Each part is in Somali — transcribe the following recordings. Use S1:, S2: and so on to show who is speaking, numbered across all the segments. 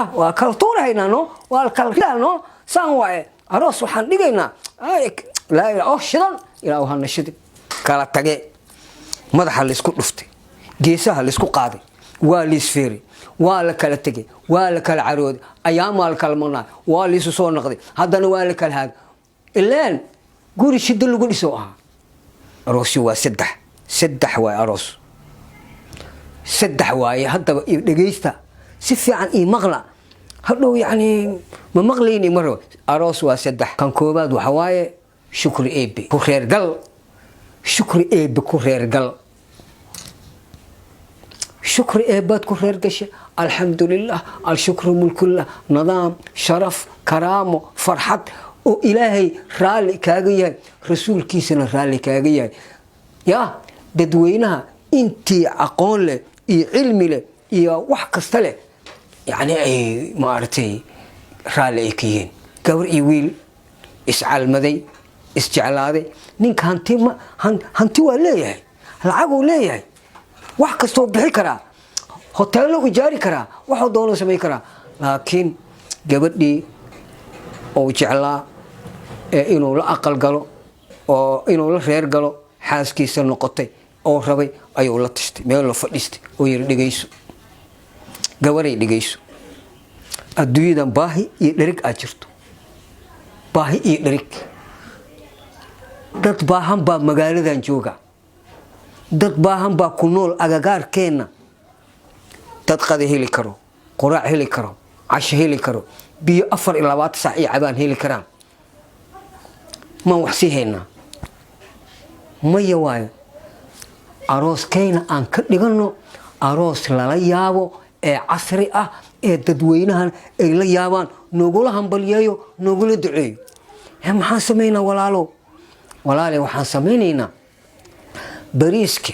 S1: Ya, waa kala tuurahaynaa, no, waa kala ridaa, no, saan waaye. Aroos waxaan dhigaynaa laa ilaa oo shidan, ilaa hana shidin. Kala tage, madaxa laysku dhuftay, geesaha laysku qaaday, waa liisfeeray, waa la kala tegay, waa la kala carooday, ayaamaa la kala maqnaa, waa liisu soo noqday, haddana waa la kala haaday. Ilaan guri shida lagu dhiso ahaa. Aroosyo waa saddex, saddex waaye aroos, saddex waaye. Haddaba iyo dhegaysta si fiican, ii maqla. Hadhow yacni ma maqlayni ma rabo. Aroos waa saddex. Kan koobaad waxa waaye shukri eebe ku reergal, shukri eebe ku reergal. Shukri eebbaad ku reer gashay, alxamdulilah, alshukru mulkullah, nidaam, sharaf, karaamo, farxad oo Ilaahay raalli kaaga yahay, rasuulkiisana raalli kaaga yahay, ya dadweynaha intii aqoon leh iyo cilmi leh iyo wax kasta leh, yacni ay maaragtay raalli ay ka yihiin. Gabar iyo wiil iscalmaday, isjeclaaday. Ninka hanti ma hanti waa leeyahay, lacaguu leeyahay, wax kastoo bixi karaa, hoteello ijaari karaa, waxuu doono samayn karaa, laakiin gabadhii uu jeclaa ee inuu la aqal galo oo inuu la reer galo, xaaskiisa noqotay oo rabay, ayuu la tashtay, meel la fadhiistay oo yiri: "Dhegayso gabaray, dhegayso, adduunyadan baahi iyo dherig aad jirto, baahi iyo dherig. Dad baahan baa magaaladan jooga, dad baahan baa ku nool agagaarkeenna. Dad qada heli karo, quraac heli karo, casho heli karo, biyo 24 saac iyo cabaan heli karaan, maan wax sii haynaa? Maya waayo. Arooskayna aan ka dhigano aroos lala yaabo ee casri ah ee dadweynahan ay la yaabaan, noogula hambalyeeyo, noogula duceeyo. Maxaan samaynaa, walaalow? Walaale, waxaan samaynaynaa bariiska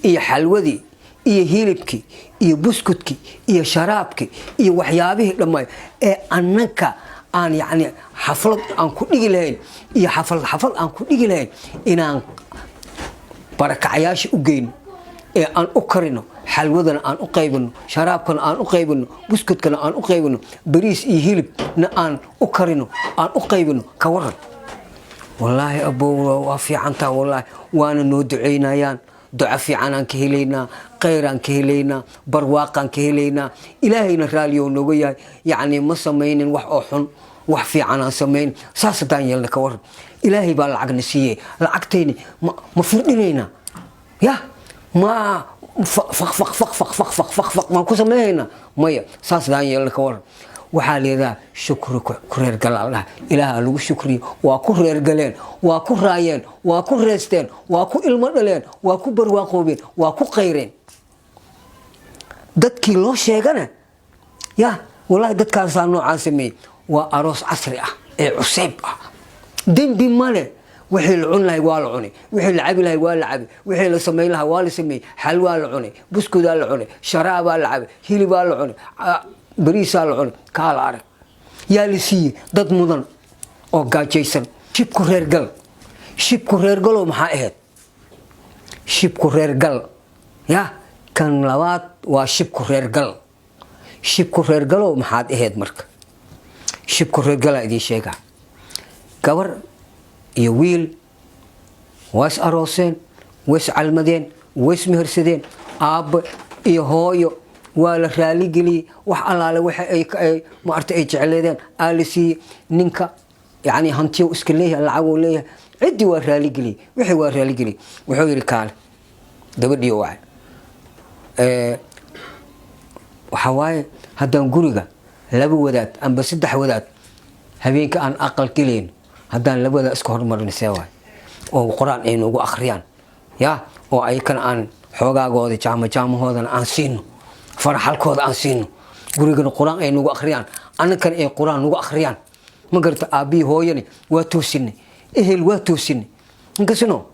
S1: iyo xalwadii iyo hilibkii iyo buskudkii iyo sharaabkii iyo waxyaabihii dhammaay ee annanka aan yacni xaflad aan ku dhigi lahayn iyo xaflad xaflad aan ku dhigi lahayn, inaan barakacayaasha u geyno ee aan u karino, xalwadana aan u qaybino, sharaabkana aan u qaybino, buskudkana aan u qaybino, bariis iyo hilibna aan u karino, aan u qaybino. Ka waran?" "Wallaahi abow, waa fiicantaa, wallaahi waana noo ducaynayaan, duco fiicanaan ka helaynaa, khayraan ka helaynaa, barwaaqaan ka helaynaa, Ilaahayna raaliyo nooga yahay. Yacni ma samaynin wax oo xun, wax fiicanaan samayn. Saas haddaan yeelna, ka waran? Ilaahay baa lacagna siiyey, lacagtayni ma firdhinaynaa? Ya ma faq faq faq faq faq faq faq faq faq maan ku samaynaynaa? Maya. Saas haddaan yeelna, ka waran?" Waxaa leedaha shukri ku reergalaa dhaha. Ilaaha lagu shukriyo. Waa ku reergaleen, waa ku raayeen, waa ku reesteen, waa ku ilmo dhaleen, waa ku barwaaqoobeen, waa ku qayreen. Dadkii loo sheegana, ya wallaahi, dadkaasaa noocaan sameeyey. Waa aroos casri ah ee cuseyb ah, dembi male. Wixii la cun lahay waa la cunay, wixii la cabi lahay waa la cabi, wixii la samayn lahaa waa la sameeyey. Xalwaa la cunay, buskudaa la cunay, sharaabaa la cabay, hilibaa la cunay, bariisaa la cunay. Kaa la arag, yaa la siiyey? Dad mudan oo gaajaysan. Shibku reergal, shibku reergalow maxaa ahayd? Shibku reergal, ya kan labaad waa shibku reergal. Shibku reergalow maxaad ahayd? Marka shibku reergalaa idiin sheegaa. Gabar iyo wiil waa is arooseen, way is calmadeen, way is mehersadeen. Aabbe iyo hooyo waa la raaligeliyey, wax allaale waxa ay maarta ay jecleedeen aa la siiyey. Ninka yani hantiyo iska leeyahay, lacaguu leeyahay, ciddii waa raaligeliyey, wixii waa raaligeliyey. Wuxuu yidhi: "Kaale." Gabadhii wacay. Waxaa waaye, haddaan guriga laba wadaad amba saddex wadaad habeenka aan aqal gelayno, haddaan laba wadaad iska hormarin, see waay, oo Qur-aan ay noogu akhriyaan, ya oo ayakana aan xoogaagooda jaama jaamahoodana aan siino, faraxalkooda aan siino, gurigana Qur-aan ay nagu akhriyaan, annakana ay Qur-aan nagu akhriyaan, ma garata? Aabbihii hooyani waa toosinay, ehel waa toosinay, inkasino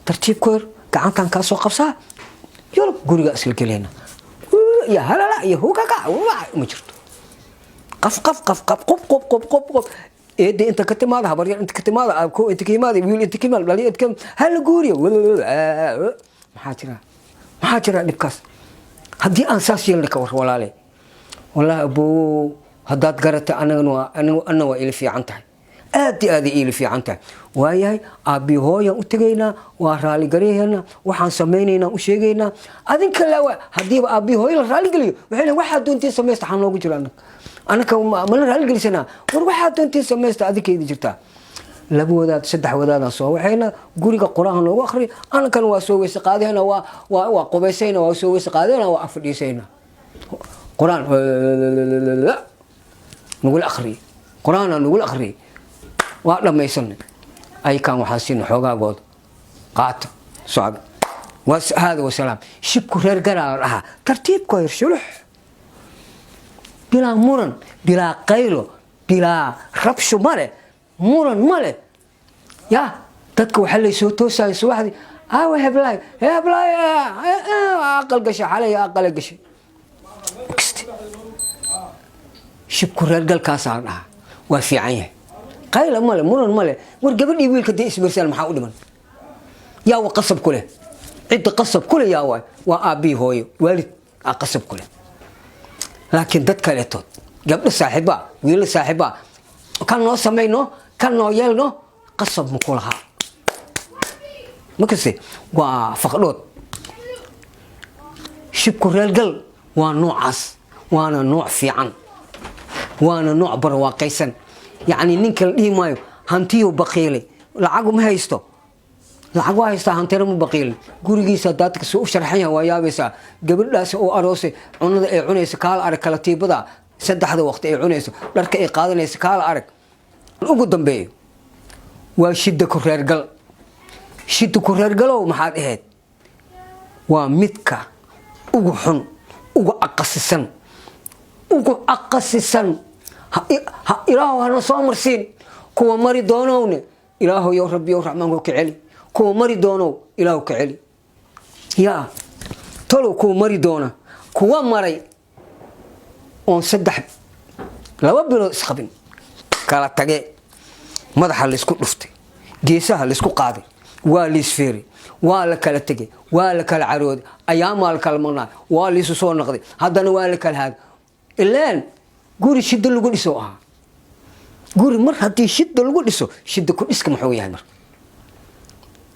S1: tartiibku yar gacantan kaa soo qabsaa, yurub gurigaa isla gelayna, iyo halala iyo hugaga ma jirto, qaf qaf qaf qaf, qub qub qub qub qub, eedda inta ka timaada, habaryar inta ka timaada, aabko inta ka yimaada, wiil inta ka yimaada, dhaliya inta ka hala guuriyo. Maxaa jira? Maxaa jira dhibkaas haddii aan saas yeelna? Ka war, walaale. Wallaahi aboowow, haddaad garatay, anagana waa anna waa ila fiican tahay, aad iyo aad ay iila fiican tahay. Waayahay, aabbii hooyaan u tegaynaa, waa raaligaryaheena, waxaan samaynaynaa u sheegaynaa. Adinka laawa, haddiiba aabbii hooyo la raaligeliyo, waxay leeyihin, waxaad doontiin samaysta, xaa noogu jiro annaga? Annaka mana raaligelisanaa? War, waxaad doontiin samaysta, adinkaydi jirtaa. Laba wadaad, saddex wadaadaan soo waxayna, guriga Qur-aan noogu akhri, annakana waa soo weyse qaadayna, waa qubaysayna, waa soo weyse qaadayna, waa afadhiisayna, Qur-aan nagula akhriyay, Qur-aanaa nagula akhriyay, waa dhammaysanay. Aykaan waxaa siina xoogaagooda, qaata, socda, hada wasalaam. Shibku reer galaa la dhahaa, tartiibku yar shulux, bilaa muran, bilaa qaylo, bilaa rabsho male, muran male. Ya dadka waxaa lay soo toosaya subaxdii, aawa heblaay, heblaay aqal gashay xalay, aqala gashay. Kiste shibku reergalkaasaa la dhahaa, waa fiican yahay, qayla male, muran male. War, gabadhii wiilka dee ismersaan, maxaa u dhiman? Yaa wa qasab ku leh? Cidda qasab ku leh yaa waay? Waa aabbihii, hooyo, waalid aa qasab ku leh. Laakiin dad kaleetood, gabdho saaxiibbaa, wiilo saaxiibbaa, kan noo samayno, kan noo yeelno, qasab ma ku lahaa. Markase waa faqdhood. Shibku reergal waa noocaas, waana nooc fiican, waana nooc barwaaqaysan. Yacni ninka la dhihi maayo hantiyuu baqiilay, lacagu ma haysto. Lacag waa haystaa, hantina ma baqiilin. Gurigiisa daadka suu u sharxan yahay waa yaabaysaa. Gabadhaas oo aroosay, cunada ay cunayso kaala arag, kala tiibada saddexda waqti ay cunayso, dharka ay qaadanayso kaala arag. Ugu dambeeyo waa shidda ku reergal. Shidda ku reergalow maxaad ahayd? Waa midka ugu xun, ugu aqasisan, ugu aqasisan. Ilaahu hana soo marsiin. Kuwa mari doonowne, Ilaahu yow Rabbiyow Raxmaanku ka celi. Kuwa mari doonow, Ilaahu ka celi. Yaa talow kuwa mari doona? Kuwa maray oon 3, 2 bilood isqabin kala tage, madaxa laysku dhuftay, geesaha laysku qaaday, waa liisfeeray, waa la kala tegay, waa la kala carooday, ayaamaa la kala maqnaa, waa liisu soo noqday, haddana waa la kala haaday. Ilaan guri shida lagu dhiso ahaa. Guri mar haddii shida lagu dhiso, shida ku dhiska muxuu yahay? Marka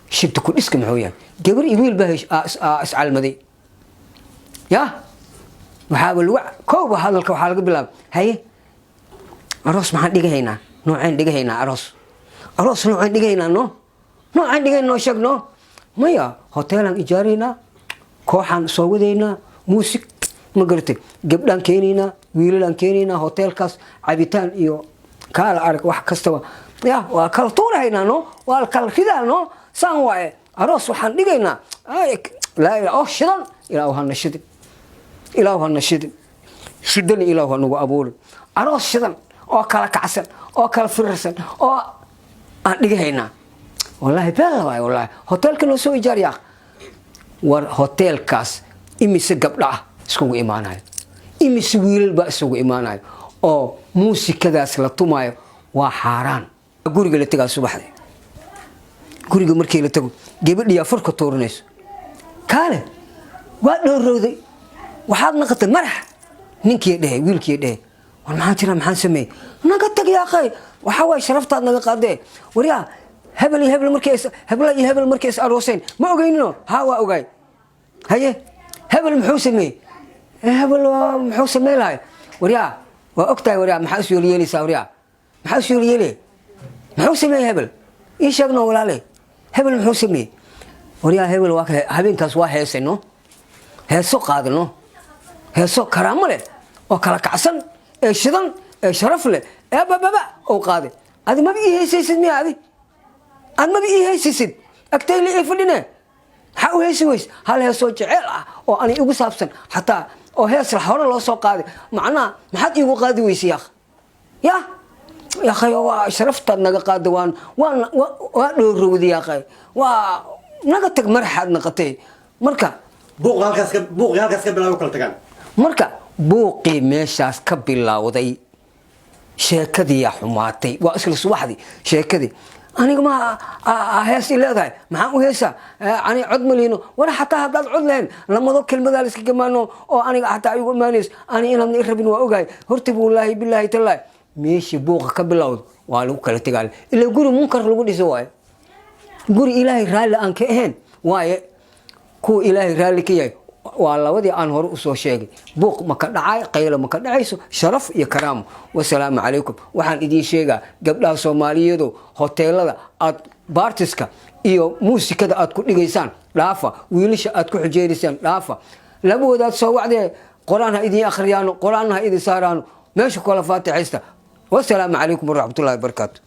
S1: shida ku dhiska muxuu yahay? Gabar iyo wiil baa iscalmaday. Ya waxaaba lagu kooba hadalka waxaa laga bilaabay, haye, aroos maxaan dhigahaynaa? Nooceen dhigahaynaa aroos? Aroos nooceen dhigahaynaa? No nooceen dhigayn, noo sheeg. No maya, hoteelaan ijaaraynaa, kooxaan soo wadaynaa, muusig ma garatay, gabdhaan keenaynaa, wiilalaan keenaynaa, hoteelkaas cabitaan iyo kaala arag, wax kastaba ya waa kala tuurahaynaa, no waa kala ridaa, no saan waaye. Aroos waxaan dhigaynaa laa ilaa oh shidan. Ilaahu hana shidin, Ilaahu hana shidin, shidana Ilaahu hanagu abuurin. Aroos shidan oo kala kacsan oo kala firirsan oo aan dhigahaynaa, wallaahi beella waay, wallaahi hoteelka noo soo ijaar yaaq. War, hoteelkaas imise gabdha ah iskugu imaanayo? Imise wiilal baa isugu imaanayo oo muusikadaas la tumaayo? Waa xaaraan. Guriga la tegaa subaxdii, guriga markii la tago, gabadhiyaa furka tuurinayso. Kaale, waa dhoorowday, waxaad naqatay marax. Ninkii dhehe, wiilkii dhehe, war maxaa jira? Maxaan sameeyey? Naga tag yaaqay, waxaa waay sharaftaad naga qaadee. Waryaa, hebel iyo hebel markay, hebla iyo hebel markay is arooseen, ma ogeynino? Haa, waa ogaay. Haye, hebel muxuu sameeyey? Hebel muxuu samey lahay? Waryaa, waa og tahay. Waryaa, maxaa is yeelyeelaysaa? Waryaa, maxaa is yeelyeelay? Muxuu sameeyey hebel? Ii sheegno, walaale, hebel muxuu sameeyey? Waryaa, hebel waa habeenkaas waa heesay, no heeso qaadano, heeso karaamo leh oo kala kacsan ee shidan ee sharaf leh ee bababa oo qaaday. Adi maba ii heysaysid miya? Adi aad maba ii heysaysid, agtayla ii fadhine, maxaa u heysi weys hal heesoo jeceel ah oo ani igu saabsan xataa, oo hees hore loo soo qaaday? Macnaha maxaad iigu qaadi weysay? Yaaq ya yaaqay, waa sharaftaad naga qaada, waan waan waa dhoorowday yaaqay, waa naga tag, maraxaad naqatay. Marka
S2: buuqii halkaas ka bilaabo, kala tagaan.
S1: Marka buuqii meeshaas ka bilowday, sheekadiiyaa xumaatay. Waa isla subaxdii sheekadii. Aniga ma hees i leedahay? Maxaan u heesaa? Ani cod ma lihino. War xataa haddaad cod lahayn, lamado kelmadaa la iska gamaano oo aniga xataa igu imaanays. Ani inaadna i rabin waa ogahay hortiba. Wallaahi, bilaahi, tallaahi, meeshii buuqa ka bilowdo waa lagu kala tegaale. Ilaa guri munkar lagu dhiso waaye, guri Ilaahay raalli aan ka ahayn waaye. Kuwa Ilaahay raalli ka yahay waa labadii aan hore usoo sheegay. Buuq ma ka dhacay, qaylo ma ka dhacayso, sharaf iyo karaamo. Wasalaamu calaykum. Waxaan idiin sheegaa, gabdhaha Soomaaliyeedu, hoteelada aad baartiska iyo muusikada aad ku dhigaysaan dhaafa, wiilasha aad ku xujeynaysaan dhaafa. Laba wadaad soo wacdee, Qur-aan ha idiin akhriyaano, Qur-aanna ha idin saaraano, meesha kala faatixaysta. Wasalaamu calaykum waraxmatullahi wabarakaatu.